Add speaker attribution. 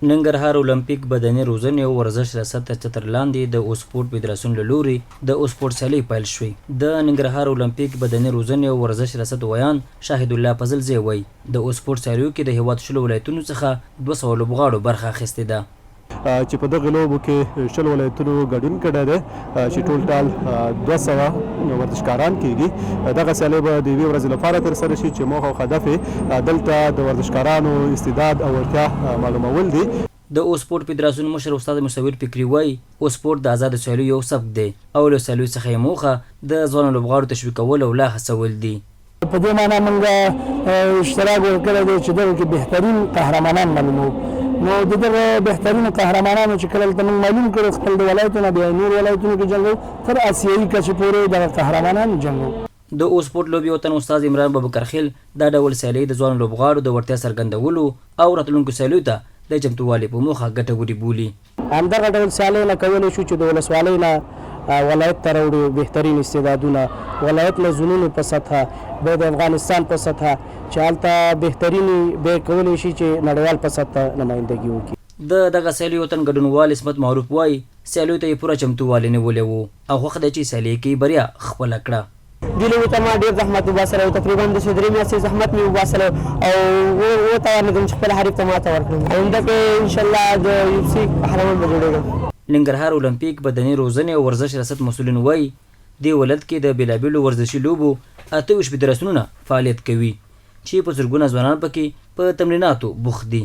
Speaker 1: ننګرهار المپیک بدني روزنې او ورزش ریاست تر چتر لاندې د اوسپورټ فدراسیون له لوري د اوسپورټ سیالۍ پیل شوې. د ننګرهار المپیک بدني روزنې او ورزش ریاست ویاند شاهد الله فضلزی وایي، د اوسپورټ سیالیو کې د هېواد 20 ولایتونو څخه 200 لوبغاړو برخه اخیستې ده.
Speaker 2: چې په دغه لوبو کې 20 ولایتونو ګډون کړی دی، چې ټول ټال 200 ورزشکاران کېږي. دغه سیالۍ به د یوې ورځې لپاره ترسره شي، چې موخه او هدف یې دلته د ورزشکارانو استعداد او وړتیا معلومول دي.
Speaker 1: د اوسپورټ فدراسیون مشر استاد مصور فکري وايي، اوسپورټ د ازادو سیالیو یو سبک دی او له سیالیو څخه یې موخه د ځوانو لوبغاړو تشویقول او لا هڅول دي.
Speaker 3: په دې معنی موږ اشتراک ورکړی دی چې دغه کې بهترین قهرمانان معلومو. نو د دغه بهترینو قهرمانانو چې کله دلته موږ معلوم کړو، خپل د ولایتو نه بیا نور ولایتونو کې جنګو، تر اسیایي کچې پورې دغه قهرمانان جنګو.
Speaker 1: د اوسپورټ لوبې یو تن استاد عمران بابکرخېل دا ډول سیالۍ د ځوانو لوبغاړو د وړتیا څرګندولو او راتلونکو سیالیو ته د چمتووالي په موخه ګټورې بولي.
Speaker 4: همدغه ډول سیالۍ نه کولی شو چې د ولسوالۍ نه ولایت ته راوړو بهترین استعدادونه، ولایت نه زونونو په سطحه، بیا د افغانستان په سطحه، چې هلته بهترینې بیا کولی شي چې نړیوال په سطحه نمایندګي وکړي.
Speaker 1: د دغه سیالیو یو تن ګډونوال عصمت معروف وايي، سیالیو ته یې پوره چمتووالی نیولی و او خوښ دی چې سیالۍ کې یې بریا خپله کړه.
Speaker 5: دې لوبې ته ما ډېر زحمت وباسلی او تقریبا داسې 3 میاشتې زحمت مې وباسلی او وتوانېدم چې خپل حریف ته ماته ورکړم. آینده کې انشاءالله د یو سي قهرمان به جوړېږم.
Speaker 1: ننګرهار المپیک بدني روزنې او ورزش ریاست مسؤلین وايي، دې ولایت کې د بېلابېلو ورزشي لوبو 28 فدراسیونونه فعالیت کوي، چې په زرګونه ځوانان پکې په تمریناتو بوخت دي.